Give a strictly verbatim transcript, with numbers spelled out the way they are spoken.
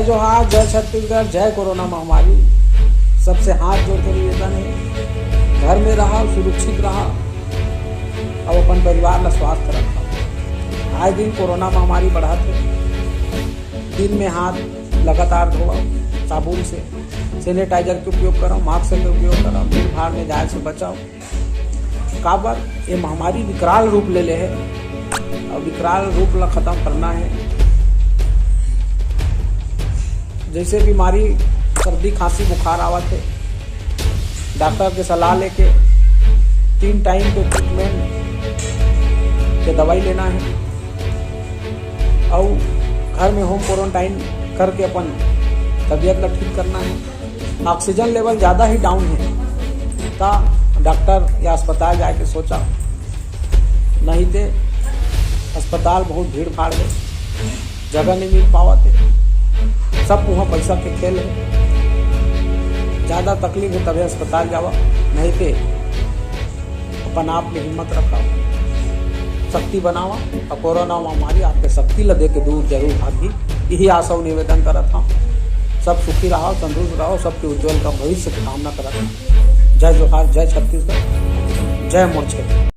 जोहार, जय छत्तीसगढ़, जय कोरोना महामारी। सबसे हाथ जोड़ के निवेदन हे, घर में रहा, सुरक्षित रहा अउ अपन परिवार ला स्वस्थ रखा। आए दिन कोरोना महामारी बढ़त हे। दिन में हाथ लगातार धोवा साबुन से, sanitizer के उपयोग करा, mask के उपयोग करा, भीड़ भाड़ में जाए से बचाओ। काबर ये महामारी विकराल रूप ले ले हे, अउ विकराल रूप ला खत्म करना हे। जैसे बीमारी सर्दी, खांसी, बुखार आवत हे, डॉक्टर के सलाह लेके तीन टाइम के ट्रीटमेंट के दवाई लेना हे, अउ घर में होम क्वारंटाइन करके अपन तबीयत ला ठीक करना हे। ऑक्सीजन लेवल ज्यादा ही डाउन हे, ता डॉक्टर या अस्पताल जाके सोचा, नहीं ते अस्पताल बहुत भीड़ भाड़ हे, जगह नहीं मिल पावत हे, सब वहाँ पैसा के खेल हे। ज्यादा तकलीफ हे तभे अस्पताल जावा, नहीं ते अपन आप में हिम्मत रखा, शक्ति बनावा, अउ कोरोना महामारी आपके शक्ति ला दे के दूर जरूर भागही। यही आशा अउ निवेदन करत हूँ। सब सुखी रहो, तंदुरुस्त रहो, सबके उज्जवल का भविष्य की कामना करत हूँ। जय जोहार, जय छत्तीसगढ़, जय मोर क्षेत्र।